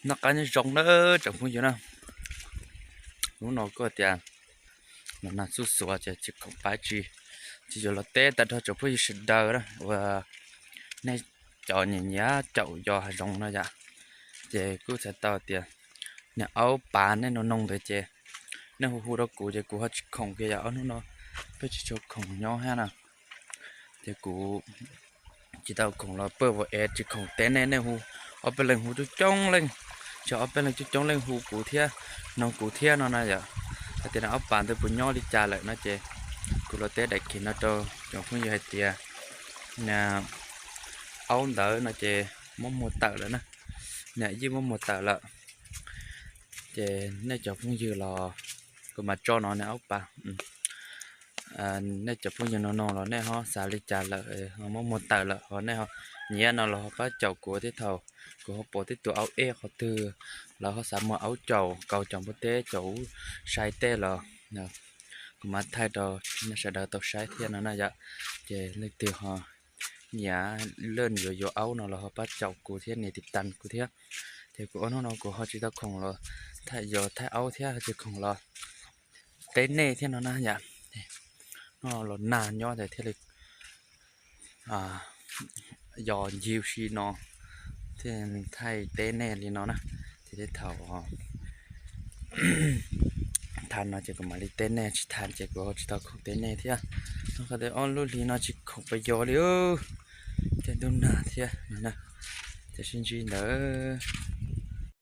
Noj qab nyob zoo na tsoom phooj ywg na. Hnub no kuj tias los nag xuj xuav ces tsis khoom pab tsi, ces yuav los teb tag nrho tsoom phooj ywg sawv daws na uas nej cov nyiam nyiam caum yos hav zoov no yom. Ces kuj txhais tau tias niag aub pav nej nug noog ntawd ces nej hu hu rau kuv ces kuv ho tsis khoom kiag yom, ob hnub no peb tsis tshua khoom nyob thiab na. Ces kuv tsis tau khoom los pab vauv ev tsis khoom teb nej, nej hu ob peb leeg hu coob coob leej, tsis ob peb leeg coob coob leej hu kuv thiab, noog kuv thiab no na yom. Hais tias niag aub pav ntawd puas nyob li cas lawm no ces kuv los teb daim khiv no rau tsoom phooj ywg hais tias aub ntawd no ces muab muag tawm lawm na, niam yij muab muag tawm lawm. Ces nej cov phooj ywg los kuv mam tso no niag aub pav. Nej cov phooj ywg no no los nej ho xav li cas lawm, muab muag tawm lawm ho nej ho nyiam no los ho pab caum kuv thiab, thaum kuv ho pom tej tus aub ej qhov twg los ho xav muag aub caum, kaus caum npua teb caum ub sai tej los kuv mam thaij rau nej sawv daws tau saib thiab no na yom. Ces leej twg ho nyiam leej yuav yuav aub no los ho pab caum kuv thiab nias tiv tas kuv thiab. Ces kuv ob hnub no kuv ho tsis tau khoom los thaij yos thaij aub thiab ho tsis khoom los teb nej thiab no na yom. Hnub no los nag nyob ces thiaj li yos ncig ua si no thiaj thaij teb nej li no na. Ces tej thaum tag no ces kuv mam li teb nej, tsis tag ces kuv ho tsis tau khoom teb nej thiab. Qhov tias ob lub hlis no tsis khoom pas yos li, tej ntuj nag thiab no na. Ces sib ntsib ntawd